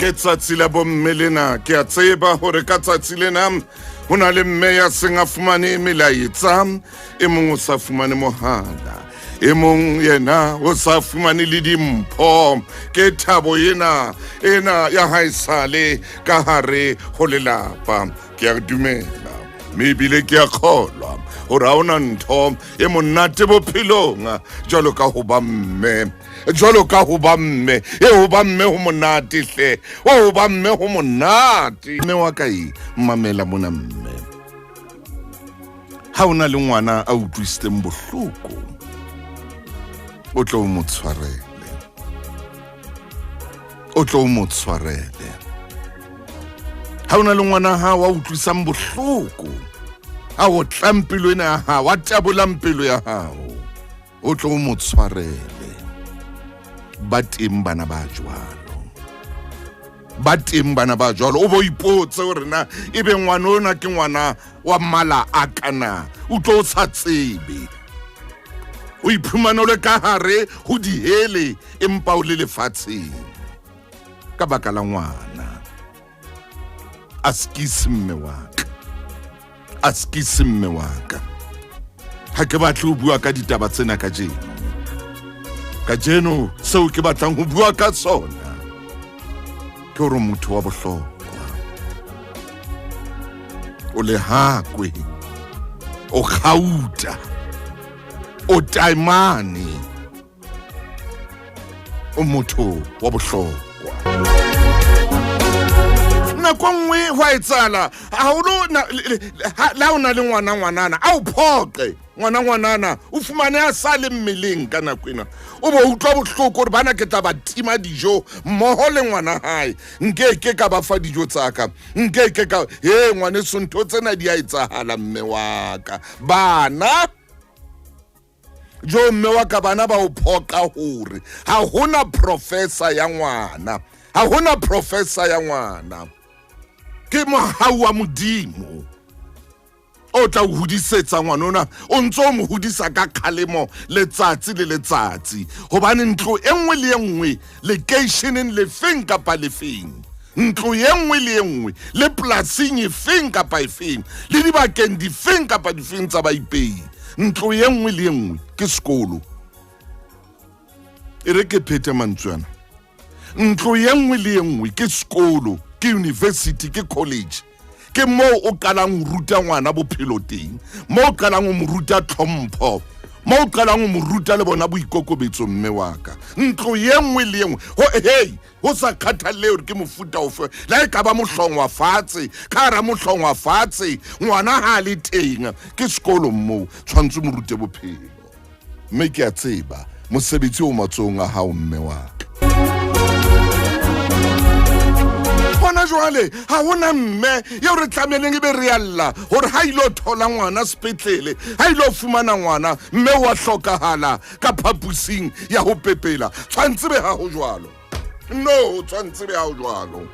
Ke tsatsi la bomme lena. Ke a tseba hore ka tsatsi lena ho na le mme ya seng a fumane melaetsa, e mong o sa fumane mohala, e mong yena o sa fumane le dimpho. Ke thabo ena ena ya haesale ka hare ho lelapa. Ke a dumela mme ebile ke a kgolwa gore ga ona ntho e monate bophelong jalo ka go ba mme, jalo ka go ba mme. E go ba mme go monate hle, o go ba mme go monate. Mme wa ka e mamela mona, mme ha o na le ngwana a utlwisitseng bohloko, o tlo o mo tshwarele, o tlo o mo tshwarele. Ha o na le ngwana hao a utlwisang bohloko, a otlang pelo ena ya hao, a tabolang pelo ya hao, o tlo o mo tshwarele. Ba teng bana ba jwalo, ba teng bana ba jwalo. O bo ipotse hore na ebe ngwana ona ke ngwana wa mmala a kana, o tlo o sa tsebe, o iphumana o le ka hare ho dihele empa o le lefatsheng ka baka la ngwana. A skise mme wa ka, a skise mme wa ka. Ha ke batle ho bua ka ditaba tsena kajeno. Kajeno seo ke batlang ho bua ka sona ke hore motho wa bohlokwa o lehakwe, o kgauta, o taemane, o motho wa bohlokwa. Nako nngwe go a etsala haholo la o na le ngwana ngwanana a o phoqe, ngwana ngwanana o fumane a sa le mmeleng ka nako ena, o bo utlwa bohloko gore bana ke tla ba tima dijo mmogo le ngwana gae, nke ke ka ba fa dijo tsaka, nke ke ka he ngwaneso. Ntho tsena di a etsagala, mme wa ka. Bana jo, mme wa ka, bana ba o phoqa gore ga gona professor ya ngwana, ga gona professor ya ngwana. Ke mohau wa Modimo o tla o hodisetsa ngwana ona, o ntse o mo hodisa ka kgalemo letsatsi le letsatsi, gobane ntlo e nngwe le e nngwe lekeisheneng lefeng kapa lefeng, ntlo ye nngwe le ye nngwe le polasing efeng kapa efeng le dibakeng difeng kapa difeng tsa baipei, ntlo ye nngwe le ye nngwe ke sekolo. E re ke phete mantswe ana: ntlo ye nngwe le ye nngwe ke sekolo, ke university, ke college. Ke moo o qalang ho ruta ngwana bophelo teng, moo o qalang ho mo ruta tlhompho, moo o qalang ho mo ruta le bona boikokobetso. Mme wa ka, ntlo ye nngwe le ye nngwe, hei, ho sa kgathalle hore ke mofuta ofe, le ha e ka ba mohlongwa fatshe, ka hara mohlongwa fatshe, ngwana ha a le teng ke sekolong moo tshwanetse mo rute bophelo. Mme ke a tseba mosebetsi o matsohong a hao, mme wa ka. Hona jwale ha hona mme eo re tlameleng ebe re alla gore ha ile o thola ngwana sepetlele, ha ile o fumana ngwana mme wa hlokahala ka phapusing ya ho pepela. Tshwantse be ha ho jwalo. No, tshwantse be ha ho jwalo,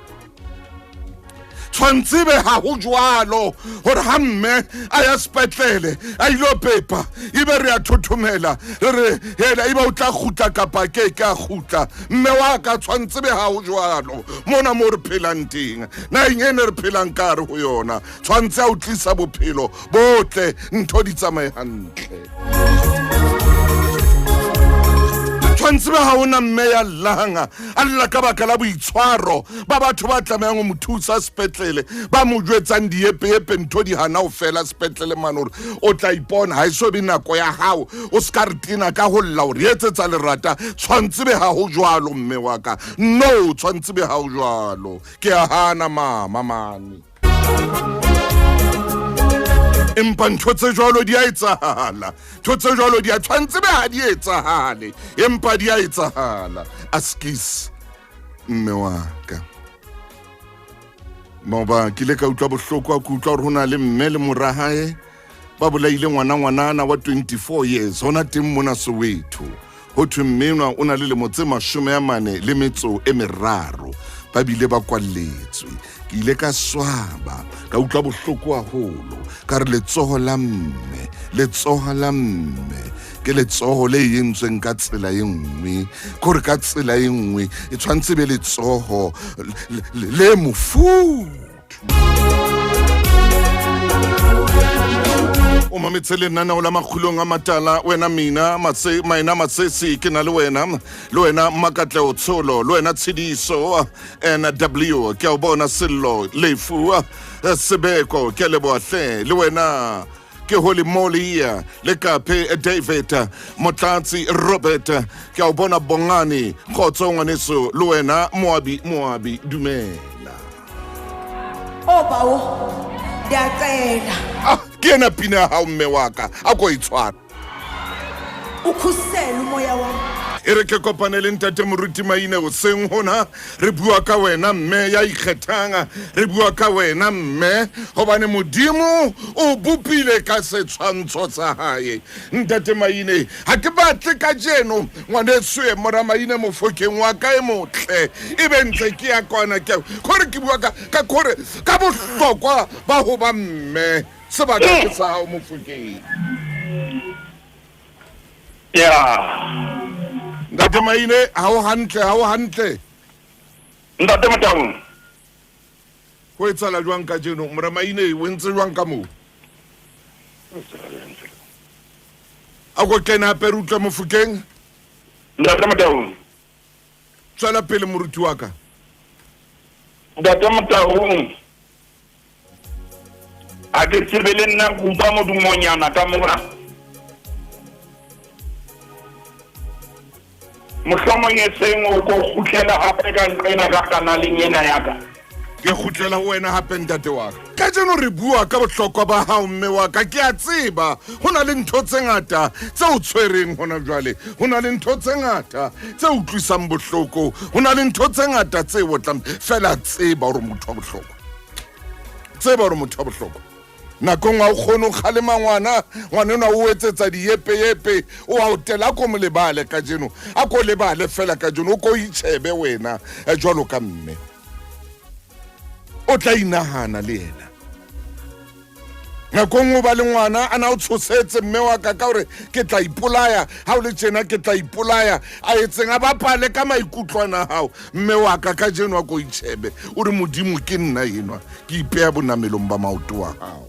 tshwantse be ha ho jwalo gore ha mme a ya sepetlele a ile pepa, ebe re a thothomela, re re hela ebe o tla kgutla kapa ke ke a kgutla. Mme wa ka, tshwantse be ha ho jwalo mona mo re phelang teng, naheng e ne re phelang ka hare ho yona. Tshwantse a o tlisa bophelo botle, ntho di tsamaye hantle. Tshwantse be ha ona mme ya llang, a lla ka baka la boitshwaro ba batho ba tlamehang ho mo thusa sepetlele, ba mo jwetsang diepeepe, ntho di hana ho fela sepetlele mane, gore o tla ipona ha e so be nako ya gago, o se ka re tena ka go lla gore etsetsa lerata. Tshwantse be ha ho jwalo, mme wa ka. No, tshwantse be ha ho jwalo. Ke a hana mama mane, empa ntho tse jwalo di a etsahala, ntho tse jwalo di a tshwantse be ha di etsahale, empa di a etsahala. Askis, mme wa ka. Maoba ke ile ka utlwa bohloko a ke utlwa gore ho na le mme le mora hae ba bolaile ngwana ngwanana wa 24 years hona teng mona Soweto. Ho thwe mmenwa o na le lemo tse 43, ba bile ba kwalletswe. Ke ile ka swaba, ka utlwa bohloko haholo, ka re letsoho la mme, letsoho la mme. Ke Ke letsoho le entsweng ka tsela e nngwe, kore ka tsela e nngwe e tshwanetse be letsoho le mofuthu. O mametse lenaneo la Makgulong a Matala. Wena mina matse maina Matsesi, ke na le wena, le wena Makatleo Tsholo, le wena Tshidiso NW, ke a o bona. Sello Lefu Sebeko, ke a leboha hle. Le wena ke Holy Moly, le Kape David Motlatsi Robert, ke a o bona. Bongani, kgotso ngwaneso. Le wena Moabi, Moabi, dumela. Oh bawo, ndiyacela. Ah, ke ena pina ya hao, mme wa ka, a ko e tshwara. Ukhusele umoya wam. E re ke kopane le ntate Moruti Maine hoseng hona. Re bua ka wena mme ya ikgethang, re bua ka wena mme gobane Modimo o bopile ka setshwantsho sa hae. Ntate Maine, ga ke batle ka jeno ngwanesoe mora Maine Mofokeng wa ka e motle e be ntse ke ya kwana ke kgore ke bua ka kgore ka bohlokwa ba ho ba mme. Sebaka ke sa hao, Mofokeng. Ya. Ntate Maine, ha o hantle, ha o hantle? Ntate Motaung. Ho etsahala jwang kajeno, mora Maine? O entse jwang ka moo? A ko kene hape re utlwe, Mofokeng. Ntate Motaung. Tswela pele, moruti wa ka. Ntate Motaung, a ke tsebe le nna ke utlwa modumonyana ka mona. Mohlomong e seng o ko kgutlela hape ka nqena ka kanaleng ena ya ka. Ke kgutlela ho wena hape, ntate wa ka. Kajeno re bua ka bohlokwa ba hao, mme wa ka. Ke a tseba ho na le ntho tse ngata tse o tshwereng hona jwale, ho na le ntho tse ngata tse utlwisang bohloko, ho na le ntho tse ngata tse otlang. Fela tseba hore motho wa bohlokwa, tseba hore motho wa bohlokwa. Nakong ha o kgone ho kgalema ngwana, ngwanenwa o etsetsa diepeepe, o a o tela. A ko mo lebale kajeno, a ko lebale fela kajeno, o ko itjhebe wena jwalo ka mme. O tla inahana le yena nakong o ba le ngwana a na o tshosetse, mme wa ka, ka gore ke tla ipolaya ha o le tjena, ke tla ipolaya. A etseng? A bapale ka maikutlwana a hao, mme wa ka. Ka jeno a ko itjhebe, o re, "Modimo, ke nna enwa, ke ipeya bonamelong ba maoto wa hao."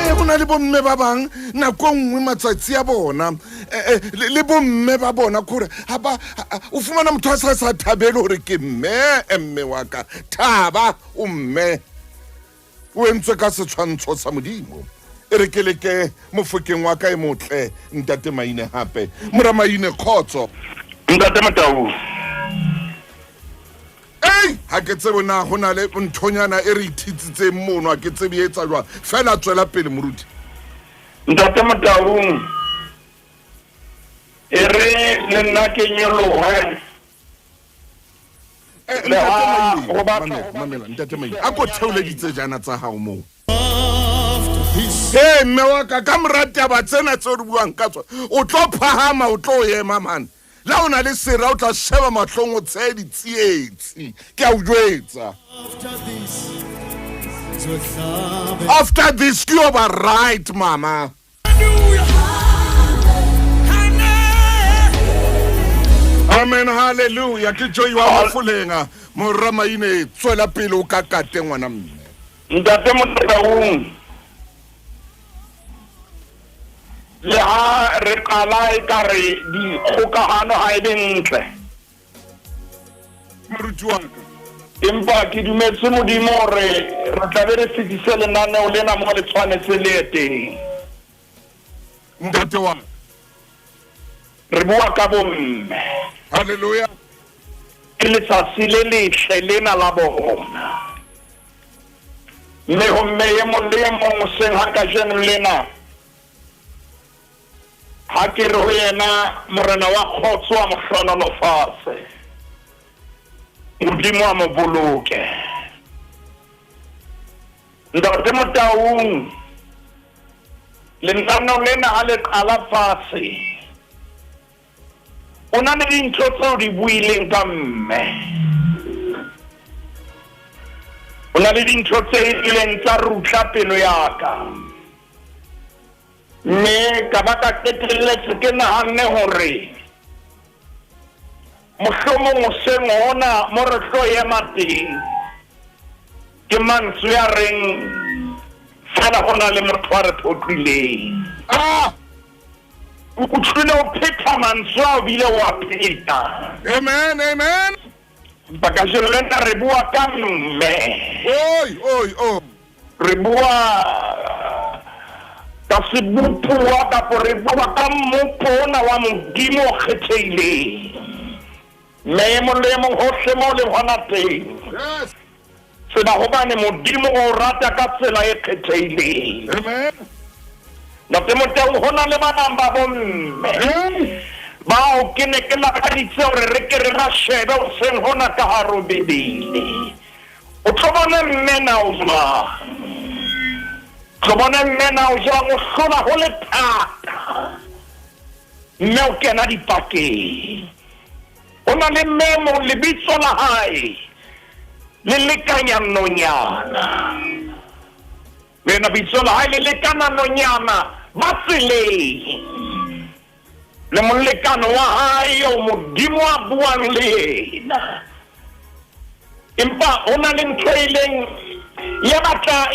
Ee, go na le bomme ba bang nako nngwe matsatsi a bona le bomme ba bona kore ga ba o fumana motho a sa thabele gore ke mme. Mme wa ka, thaba, o mme, o entswe ka setshwantsho sa Modimo. E re ke leke Mofokeng wa ka e motle, ntate Maine hape. Mora Maine, kgotso. Ntate Motau. Ei, ha ke tsebe na go na le nthonyana e re ithitsitseng mono, ha ke tsebe e etsa jwang. Fela tswela pele, moruti. Ntate Motaung, e re le nna ke nyolohe. Le ha ho batla- Mamela, ntate Maine, a ko theole ditsejana tsa gago moo. Ee, mme wa ka, ka mora taba tsena tseo re buang ka tsona, o tlo phahama, o tlo ema mane. La o na le sera, o tla sheba mahlong, o tseye ditsietsi. Ke a o jwetsa, after this ke yo ba right, mama. Amen, halleluja. Ke Joy wa Mafolenga. Mora Maine, tswela pele, o ka kate ngwana mme. Ntate Motaung, le ha re qala e ka re dikgokahano ha e be ntle, Moruti wa ka. Empa ke dumetse Modimo hore re tla be re fetise lenaneo lena mo le tshwanetse le ye teng. Ntate wa ka. Re bua ka bomme. Halleluja. Ke letsatsi le letle lena la bona, mme ho mme e mong le e mong hoseng ha kajeno lena, ha ke re ho yena, Morena wa kgotso a mo hlohonolofatse, Modimo a mo boloke. Ntate Motaung, lenaneo lena ha le qala fatshe, o na le dintho tseo di buileng ka mme, o na le dintho tse ileng tsa rutla pelo ya ka. Mme ka ba ka qetelletse ke nahanne hore mohlomong hoseng hona mo re tlo ema teng ke mantswe a reng fela ho na le motho a re phoqileng. Ah! O utlwile o phetha mantswe a o bile o a pheta. Amen, amen. Empa kajeno lena re bua ka mme. Oi, oi, oi. Re bua ka sebopuwa kapo re bua ka mmopo ona wa Modimo o kgethehileng. Mme e mong le e mong hohle mo leng hona teng. Yes. Tseba hobane Modimo o rata ka tsela e kgethehileng. Amen. Ntate Motau, ho na le ba bang ba bomme bao ke ne ke lakaditse hore re ke re ba shebe hoseng hona ka hare ho Bibele. O tlo bona mme na o jwang? Tlo bona mme na o jwang? O hlola ho le thata. Mme o kena dipakeng. Ho na le mme mong lebitso la hae le lekanya nonyana. Lena bitso la hae le lekana nonyana ba tseleng. Le molekane wa hae eo Modimo a buang le yena. Empa ho na le ntho e ileng ya batla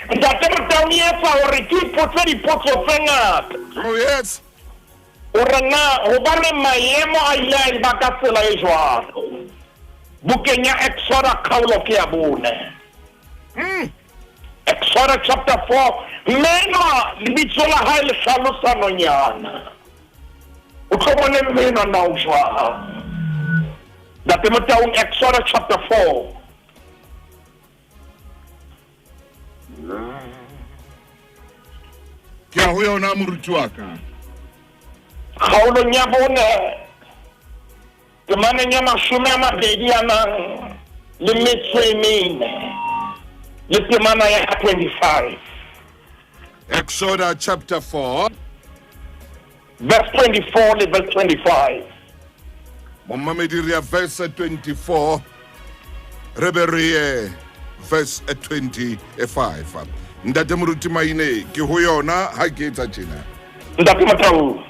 Ntate Motaung e etsa hore ke ipotse dipotso tse ngata. Oh yes. Hore na hobaneng maemo a ile a eba ka tsela e jwalo. Bukeng ya Exoda kgaolo ke ya bone. Exoda chapter 4, mme enwa lebitso la hae le hlalosa nonyana. O tlo bone mme enwa na o jwang. Ntate Motaung, Exoda chapter 4. Ke ya ho yona moruti wa ka. Kgaolong ya bone Temaneng ya 20 a nang le metso e mene le temana ya 25. Exoda chapter 4 Verse 24 le verse 25. Momamedi re ya verse 24 re be re ye verse 25. Ntate Moruti Maine ke ho yona ha ke etsa tjena. Ntate Motau.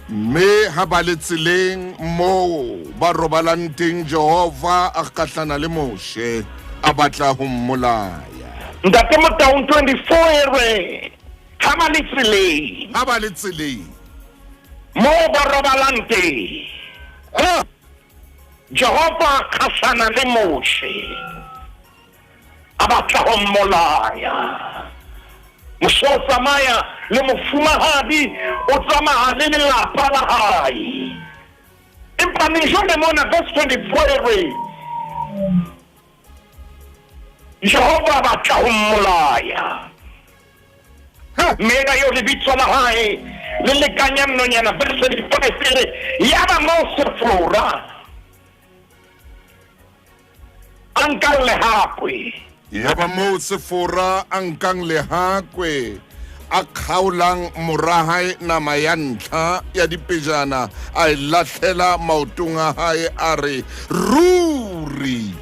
Mme ha ba le tseleng moo ba robalang teng, Jehova a kgahlana le Moshe, a batla ho mmolaya. Ntate Motaung 24 e re ha ba le tseleng. Ha ba le tseleng. Moo ba robalang teng. Ah! Jehova a kgahlana le Moshe. A batla ho mmolaya. Moshe o tsamaya le mofumahadi, o tsamaya le lelapa la hae. Empa ne jwale mona verse 24 e re Jehova a batla ho mmolaya. Mme ena eo lebitso la hae le lekanyang nonyana verse 25 e re yaba moo Sefora a nkang lehakwe. Yaba moo Sefora a nkang lehakwe, a kgaolang mora hae nama ya ntlha ya dipejana, a e lahlela maotong a hae, a re, Ruri!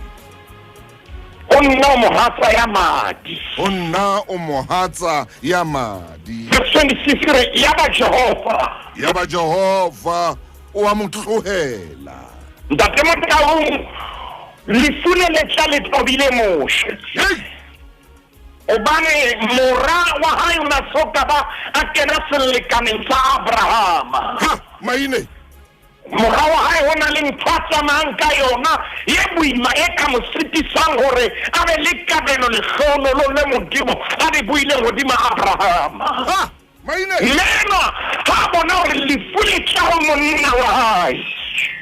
Ho nna o mohatsa ya madi. Ho nna o mohatsa ya madi. Verse 26 e re, Yaba Jehova. Yaba Jehova o a mo tlohela. Ntate Motaung, lefu le letla le tobile Moshe. Hobane mora wa hae o na so ka ba a kena selekaneng sa Abrahama. Ha, maine. Mora wa hae ho na le ntho a tsamayang ka yona ye boima e ka mo sitisang hore a be le kabelo lehlohonolong le Modimo a le buileng hodima Abrahama. Ha, Maine. Mme enwa ha a bona hore lefu le tla ho monna wa hae.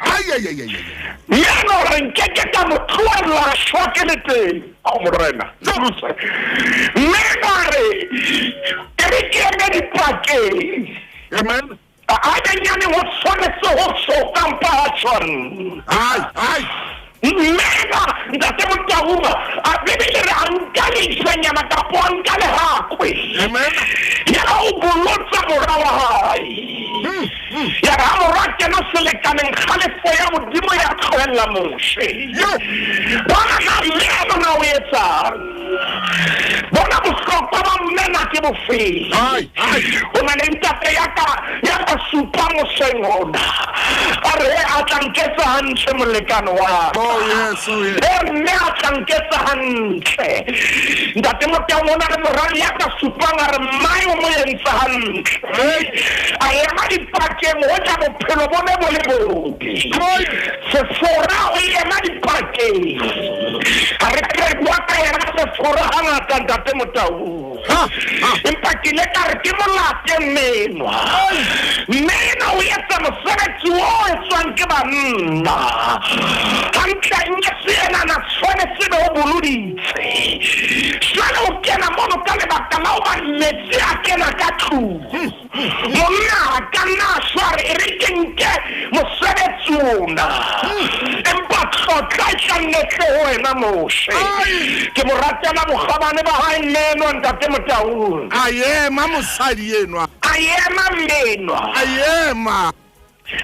Ai, ai, ai, ai, ai. Mme enwa o re nkeke ka mo tlohella a shwa ke le teng. Ao Morena, thuse. Mme enwa a re, e re ke eme dipakeng. Amen. A nyenyane ho tshwanetse ho soka mpa ha tshwanna. Ai, ai. Mmena ntate Motaung a Bibele re a nka lejwenyana kapo a nka lehakwe. Amen. Yaba o bolotsa mora wa hae. Ya re ha mora a kena selekaneng kgalefo ya Modimo ya tlohella Moshe. Yo. Bona na mme a bona o etsang. Bona bohlokwa ba mme na ke ke bofeng. Ho na le ntate ya ka ya ka supang hoseng hona. A re a tla nketsa hantle molekane wa ka. Oh yes, oh yes. E mme a tla nketsa hantle. Ntate Motaung o na le moradi ya ka supang a re mmae o mo entse hantle. A ema dipakeng hoja bophelo bo ne bo le bobe. Sefora o ema dipakeng. Ha re ke re bua ka yena Sefora hangata Ntate Motaung. Empa ke ile ka re ke molate mme enwa. Mme enwa o etsa mosebetsi o etswang ke banna. Hantle nke se yena na tshwanetse be o boloditse. Jwale o kena mono ka lebaka la hoba metsi a kena ka tlung. Monna a ka nna a shwa a re e re ke nke mosebetsi ona. Empa tlotla e tla nne tle ho wena Moshe. Ke mo ratela bokgabane ba hae mme enwa Ntate Motaung. A ema mosadi enwa. A ema mme enwa. A ema.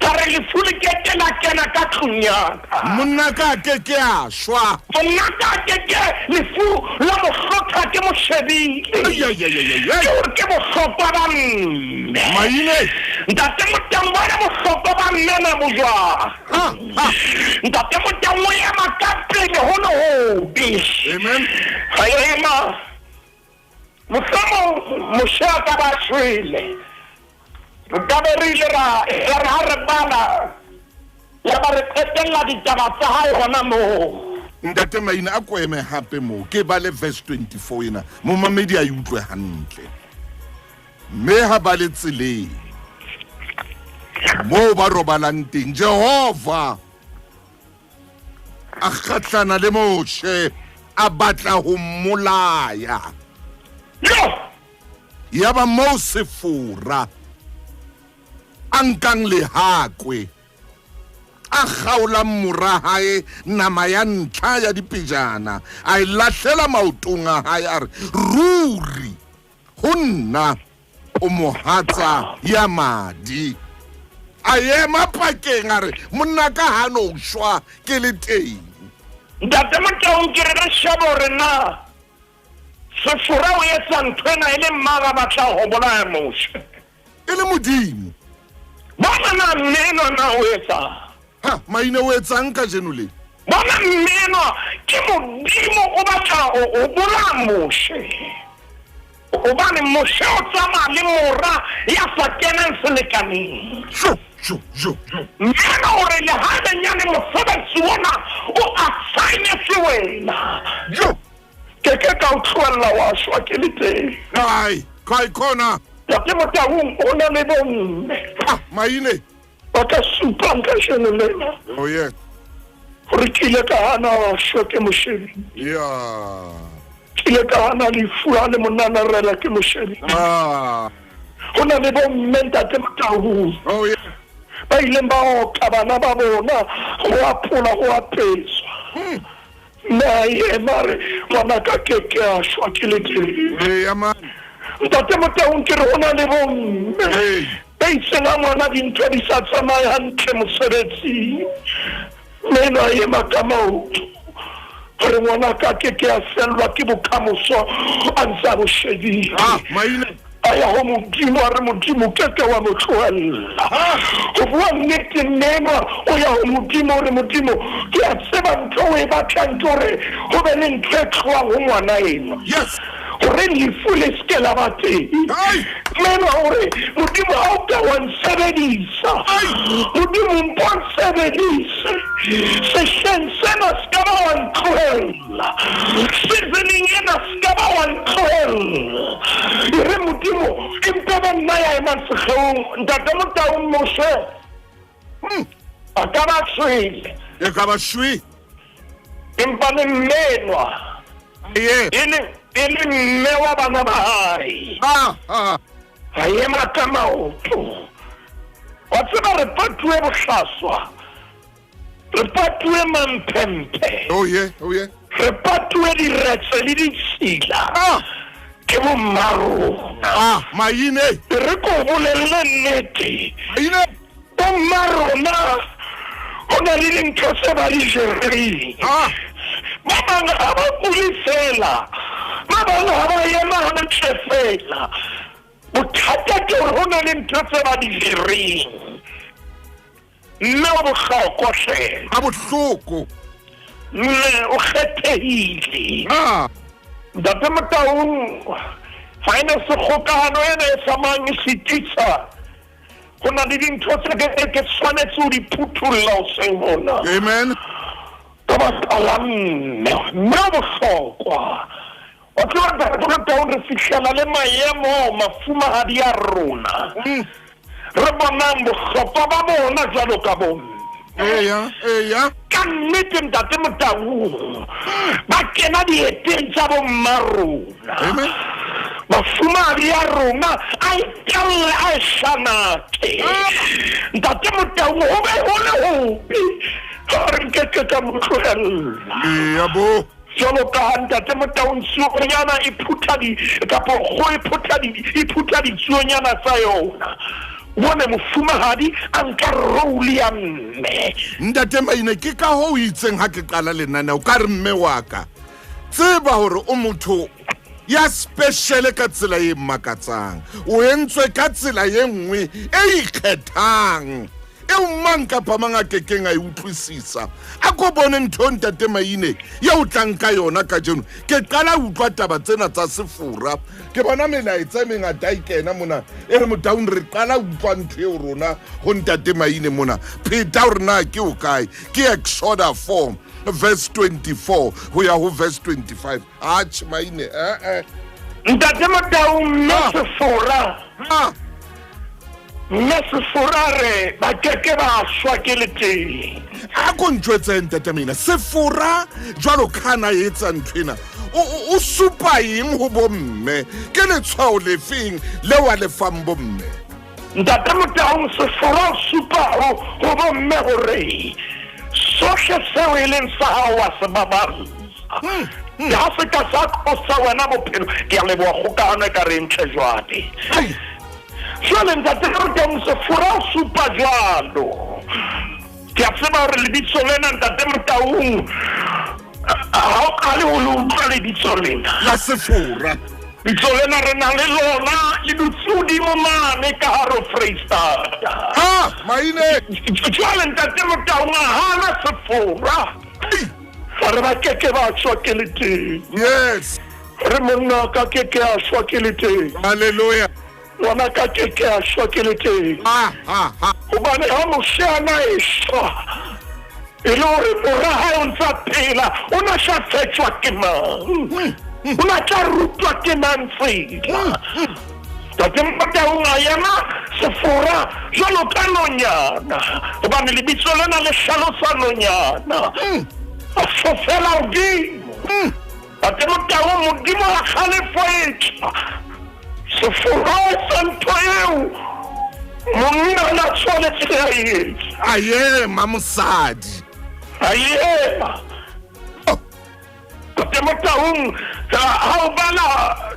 Ka re lefu le ke ke la kena ka tlung ya ka. Monna ka a ke ke a shwa. Monna ka a ke ke lefu la mo hlotha ke mo shebile. Ke hore ke bohlokwa ba mme. Maine. Ntate Motang bona bohlokwa ba mme na bo jwang. Ntate Motang o ema ka pele ho le hobe. Amen. A ema. Mohlomong Moshe a ka ba shwele. Re ka be re ile ra ya re ha re bala ya ba re qetella ditaba tsa hae hona moo. Ntate Maina a ko eme hape moo ke bale verse 24 ena momamedi a e utlwe hantle. Mme ha ba le tseleng moo ba robalang teng Jehova a kgahlana le Moshe a batla ho mmolaya. Yo! Yaba moo Sefora a nkang lehakwe, a kgaolang mora hae nama ya ntlha ya dipejana, a e lahlela maotong a hae, a re, Ruri ho nna o mohatsa ya madi. A ema pakeng a re, Monna ka ha no shwa ke le teng. Ntate Motaung ke re re shebe hore na Sefora o etsa ntho ena e le mang a batlang ho bolaya Moshe. E le Modimo. Bona na mme enwa na o etsang. Ha, Maine o etsang kajeno le? Bona mme enwa ke Modimo o batla ho bolaya Moshe. Hobane Moshe o tsamaya le mora ya sa kenang selekaneng. Jo, jo, jo, jo. Mme enwa o re le haebenyane mosebetsi ona o assignetswe wena. Jo. Ke ke ka o tlohella wa shwa ke le teng. Kae, kae khona? Ntate Motaung o na le bomme. Ah, Maine. Ba ka supang kajeno lena. Oh yes. Hore ke ile ka hana wa shwa ke mo shebile. Yeah. Ke ile ka hana lefu ha le monanarela ke mo shebile. Ah. Ho na le bomme Ntate Motaung. Oh yes. Ba ileng ba otla bana ba bona ho apola ho apeswa. Mme a ema a re, Ngwanaka ke ke a shwa ke le teng. Eya man. Ntate Motaung ke re ho na le bomme Ee. ba itseng ha ngwana dintho di sa tsamaye hantle mosebetsing. Mme enwa a ema ka maoto gore ngwanaka ke ke a fellwa ke bokamoso a ntse a bo shebile. Ah, maina. A ya ho Modimo a re, Modimo, ke ke wa mo tlohella. Ho bua nnete, mme enwa o ya ho Modimo o re, Modimo, ke a tseba ntho o e batlang ke hore ho be le ntho e tlohang ho ngwana enwa. Yes. Hore lefu le se ke la ba teng. Ai. Mme enwa o re, Modimo, ha o ka wa nsebedisa. Ai. Modimo, mpo nsebedise. Sehleng sena se ka ba wa ntlohella. Seasoneng ena se ka ba wa ntlohella. E re Modimo, e mpe be nna ya emang sekgeong. Ntate Motaung Moshe a ka ba shwele. E ka ba shwe. Empa le mme enwa Ye. e le e le mme wa bana ba hae. Ah, ah. A ema ka maoto. Wa tseba re patuwe bohlaswa. Re patuwe mamphemphe. Oh yeah, oh yeah. Re patuwe diretse le ditshila. Ah. Ke bommarona. Ah, maine. E re ko bolelle nnete. Maine. Bommarona ho na le dintho tse ba di jereng. Ah. Ba bang ha ba kule fela. Ba Ba bang ha ba ema hantle feela. Bothata ke hore ho na le ntho tse ba di jereng. Mme o bohlokwa hle. A bohloko. Mme o kgethehile. Ah. Ntate Motaung, ha e ne se kgokahano ena e tsamayang e sitisa, ho na le dintho tse ke ke tshwanetse ho di phuthulla hoseng hona. Amen. Ka baka la mme, mme o bohlokwa. Wa tseba Ntate Motaung, re fihlela le maemo mafumahadi a rona. Re bonang bohlokwa ba bona jwalo ka bomme. Eya, eya. Ka nnete Ntate Motaung, ba kena dieteng tsa bomma rona. Amen. Mafumahadi a rona a ikalle a e hlanake. Ntate Motaung, ho be ho le hobe, ha re nkeke ka mo tlohella. Eya bo. Jwalo ka ha Ntate Motaung tsuonyana e phutha di kapa kgoho e phutha di e phutha ditsuonyana tsa yona. O bone mofumahadi a nka role ya mme. Ntate Maine, ke ka hoo o itseng ha ke qala lenaneo ka re mme wa ka, tseba hore o motho ya special ka tsela e makatsang. O entswe ka tsela e nngwe e ikgethang. eo mang kapa mang a kekeng a e utlwisisa. A ko bone ntho Ntate Maine ye o tlang ka yona kajeno. Ke qala utlwa taba tsena tsa Sefora. Ke bona melaetsa e mengata e kena mona e re Motaung re qala utlwa ntho eo rona ho Ntate Maine mona. Pheta hore na ke o kae. Ke Exoda 4 verse 24 ho ya ho verse 25. Atjhe Maine eh eh. Ntate Motaung mme Ah. Sefora. Ah. Mme Sefora a re ba ke ke ba shwa ke le teng. A ko ntjwetse ntate Maina, Sefora jwalo ka na etsa nthwena o supa eng ho bomme? Ke letshwao lefeng leo a le fang bomme? Ntate Motaung, Sefora o supa ho bomme hore sohle seo e leng sa hao wa se baballa. Le ha se ka sa qosa wena bophelo. Ke a leboha kgokahano e ka re ntle jwale. Jwale Ntate Motaung, Sefora o supa jwalo. Ke a tseba hore lebitso lena Ntate Motaung ha o qale ho le utlwa lebitso lena. La Sefora. Lebitso lena re na le lona le dutse hodimo mane ka hare ho Freistata. Ha, Maine. Jwale Ntate Motaung a hana Sefora. Hore ba keke ba shwa ke le teng. Yes. Hore monna ka keke a shwa ke le teng. Hallelujah. Ngwana ka ke ke a shwa ke le teng. Ha, ha, ha. Hobane ha Moshe a na e shwa, e le hore mora hae o ntsa phela, o na tla fetjwa ke mang? O na tla rutwa ke mang tsela? Ntate Motaung a ema Sefora jwalo ka nonyana, hobane lebitso lena le hlalosa nonyana. A fofela hodimo. Ntate Motaung, Modimo wa kgalefo e tla. Sefora sa ntho eo monna a na tshwanetse a e etsa. A ema mosadi. A ema. Oh. Ntate Motaung, ha o bala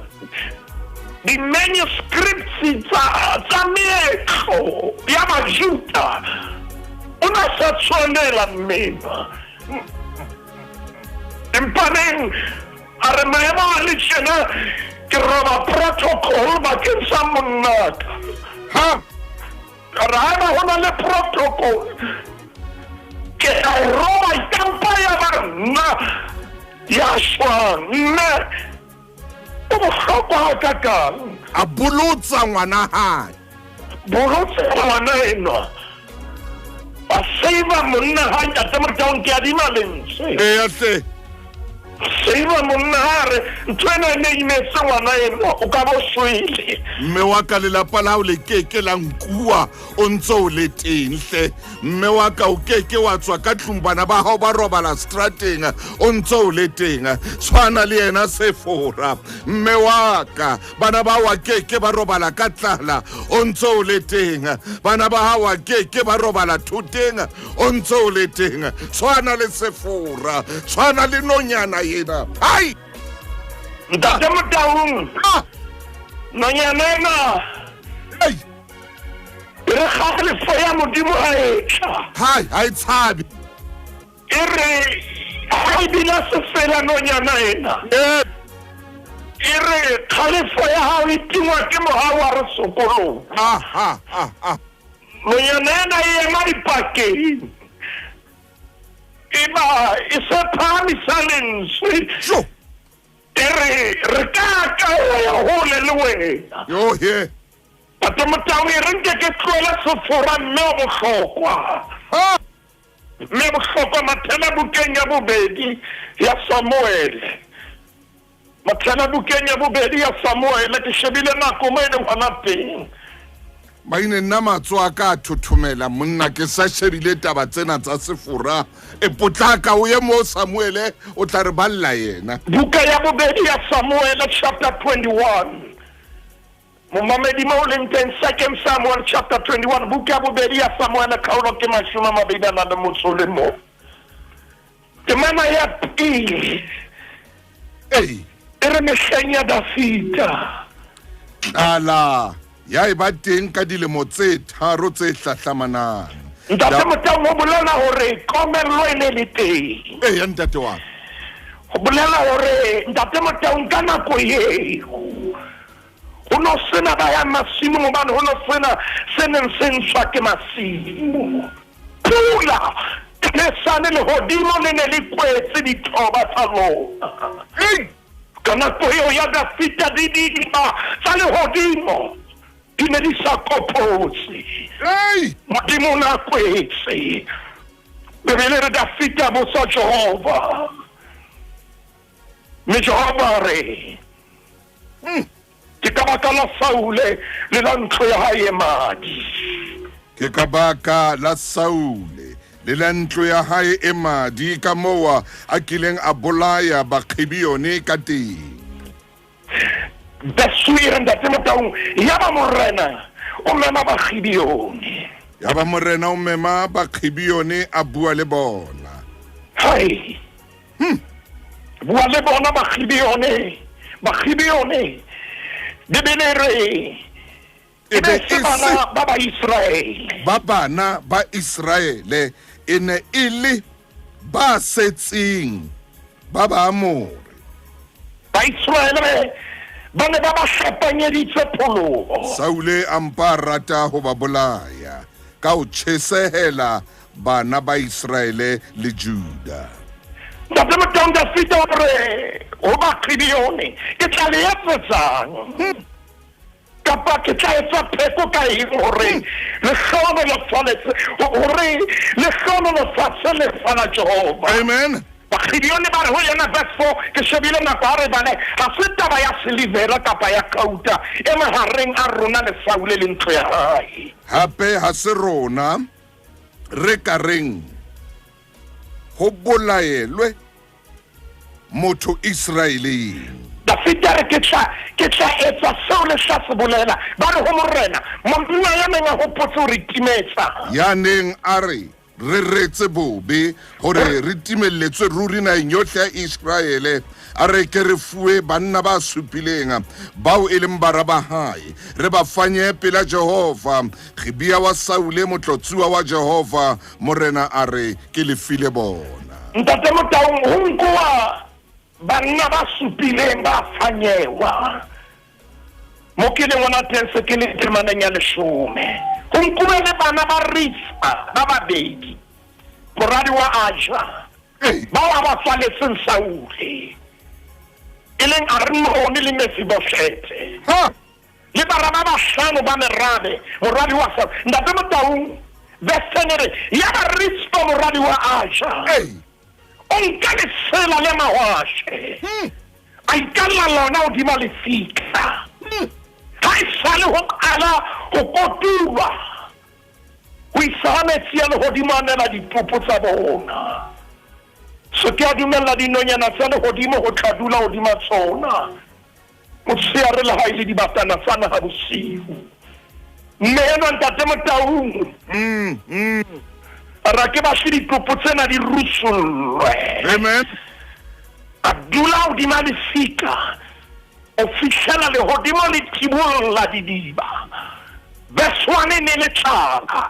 di-manuscripts tsa meetlo ya Bajuda, o na sa tshwanela mmema. Empa neng A re, Maemo a le tjena, ke roba protocol bakeng sa monnaka. Ha! A re, Haeba ho na le protocol, ke a e roba, e ka mpa ya ba nna ya shwang. Mme o bohlokwa hakakang. A bolotsa ngwana hae. Bolotsa ngwana enwa. A save monna ha Ntate Motaung, ke adima lentswe. Eya hle. Save monna ha re ntho ena e ne imetse ngwana enwa o ka bo shwele. Mme wa ka lelapa la hao le keke la nkuwa o ntse o le teng hle. Mme wa ka o keke wa tswa ka tlung bana ba hao ba robala strateng o ntse o le teng. Tshwana le yena Sefora. Mme wa ka bana ba wa keke ba robala ka tlala o ntse o le teng. Bana ba hao wa keke ba robala thoteng o ntse o le teng. Tshwana le Sefora, tshwana le nonyana ena. Hai! Ntate Motaung, Ah! nonyana ena Ei! e re kgalefo ya Modimo ha e tla. Hai, ha e tshabe. E re ha e bina sefela nonyana ena. Eh, E re kgalefo ya hao e tingwa ke mohau wa re sokoloha. Ah, ah, ah, ah. Nonyana ena e ema dipakeng. E ba e se phahamisa lentswe. Sho. E re re ka ka ya hole le wena. Yo he. Tate Motau e re nke ke tlohele sefora mme o bohlokwa. Ha. Mme bohlokwa mathela bukeng ya bobedi ya Samuele. Mathela bukeng ya bobedi ya Samuele ke shebile nako mo e leng hona teng. Maine nna matso a ka a thothomela monna ke sa shebile taba tsena tsa sefora e potlaka o ye mo Samuele o tla re balla yena. Buka ya bobedi ya Samuele chapter 21. Momamedi mo o leng teng Second Samuel chapter 21 buka ya bobedi ya Samuele kgaolo ke mashome a mabedi a nang le motso o le mong. Temana ya pele Ei. e re mehleng ya Dafita. Tlala ya eba teng ka dilemo tse tharo tse hlahlamanang. Ntate Motaung ho bolela hore komello e ne le teng. Eya ntate wa ka. Ho bolela hore ntate Motaung ka nako eo ho no sena ba yang masimong hobane ho no sena se neng se ntshwa ke masimo. Pula e ne sane lehodimo le ne le kwetse dithoba tsa lona. Ka nako eo ya Dafita didiba tsa lehodimo di ne di sa kopotse. Modimo o ne a kwetse. Bibele re Dafita a botsa Jehova. Mme Jehova a re, Ke ka baka la Saule le la ntlo ya hae e madi. Ke ka baka la Saule le la ntlo ya hae e madi, ka moo a kileng a bolaya Bagibeone ka teng. Verse 2 e re, Ntate Motaung, yaba Morena o mema Bagibeone. Yaba Morena o mema Bagibeone, a bua le bona. Hai. Bua le bona Bagibeone, Bagibeone, Bibele e re e be se bana ba Baiseraele. Ba bana ba Iseraele e ne e le ba setseng ba Baamore. Baiseraele ba ne ba ba hlapanyeditse pholoho. Saule a mpa a rata ho ba bolaya ka ho tjhesehela bana ba Iseraele le Juda. Ntate Motaung Dafida o re ho Bagibeone, Ke tla le etsetsang? Kapa ke tla etsa pheko ka eng hore le hlohonolofaletse, hore le hlohonolofatse lefa la Jehova? Amen. Bagibeone ba re ho yena, verse 4, ke shebile nako ha re bale, ha se taba ya silivera kapa ya kauta e mahareng a rona le Saule le ntlo ya hae. Hape ha se rona re ka reng ho bolaelwe motho Iseraeleng. Dafida a re, Ke tla, ke tla etsa seo le tla se bolela. Ba re ho morena, Monna ya neng a hopotse ho re timetsa. Ya neng a re reretse bobe, hore re timelletswe ruri naheng yohle ya Iseraele, a re ke re fuwe banna ba supileng, bao e leng bara ba hae, re ba fanye pela Jehova, Gibea wa Saule, motlotsuwa wa Jehova. Morena a re, Ke le file bona. Ntate Motaung, ho nkoa banna ba supileng ba fanyewa. Mo ke leng hona teng se ke le temaneng ya leshome. Ho nkuwe le bana ba Rizpa ba babedi, moradi wa Aja, bao a ba tswaletseng Saule, e leng Armoni le Mefiboshethe, le bara ba bahlano ba Merabe, moradi wa Saule. Ntate Motaung, verse 10 e re, Yaba Rizpa moradi wa Aja o nka lesela le mahwashe, a ikalla lona hodima lefika. Ha e sale ho qala ho kotulwa ho isa ha metsi a lehodimo a nela ditopo tsa bona. Se ke a dumella dinonyana tsa lehodimo ho tla dula hodima tsona motsheare le ha e le dibatana tsa naha bosiu. Mme enwa Ntate Motaung a re ke batle ditopo tsena di rusollwe. Amen. A dula hodima lefika ho fihlela lehodimo le thibolla didiba. Verse 1 e ne le tlala.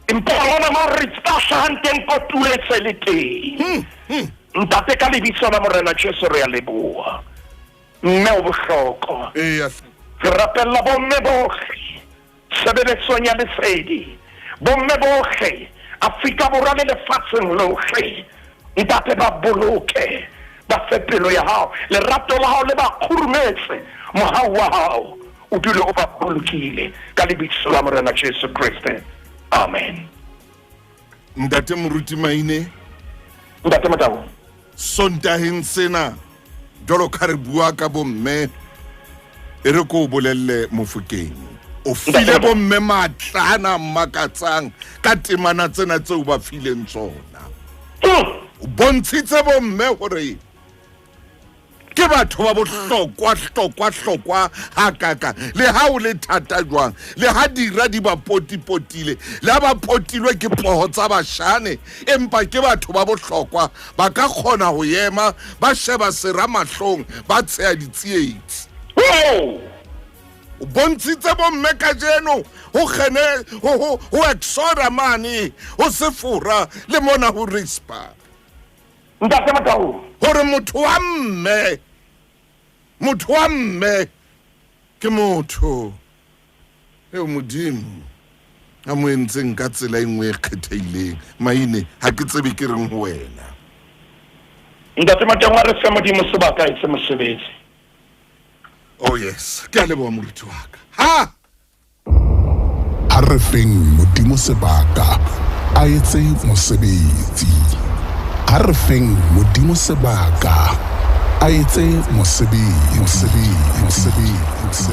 Empa lona mo re tla hlahang teng kotulo e se le teng. Ntate ka lebitso la Morena Jesu re a leboha. Mme o bohlokwa. Eya hle. Re rapella bomme bohle tshebeletsong ya lesedi, bomme bohle Afrika Borwa le lefatsheng lohle. Ntate, ba boloke, ba fe pelo ya hao, lerato la hao le ba kgurumetse, mohau wa hao o dule o ba bolokile, ka lebitso la Morena Jesu Kriste. Amen. Ntate Moruti Maine. Ntate Motau. Sontaheng sena, jwalo ka re bua ka bomme, e re ko o bolelle Mofokeng. O file bomme matla ana a makatsang ka temana tsena tseo ba fileng tsona. O bontshitse bomme hore ke batho ba bohlokwa hlokwa hlokwa hakaka, le ha o le thata jwang, le ha dira di ba potipotile, le ha ba potilwe ke poho tsa bashane, empa ke batho ba bohlokwa, ba ka kgona ho ema ba sheba sera mahlong, ba tsheha ditsietsi. O bontshitse bomme kajeno ho kgene ho ho ho Exoda mane ho Sefora le mona ho Rispa. Ntate Motau. Hore motho wa mme, motho wa mme ke motho eo Modimo a mo entseng ka tsela e nngwe e kgethehileng. Maine, ha ke tsebe ke reng ho wena. Ntate Motau, a re fe Modimo sebaka etse mosebetsi. Oh yes, ke a leboha moruti wa ka. Ha! Ha re feng Modimo sebaka a etse mosebetsi. Ha re feng Modimo sebaka a etse mosebetsi. Mosebetsi. Mosebetsi.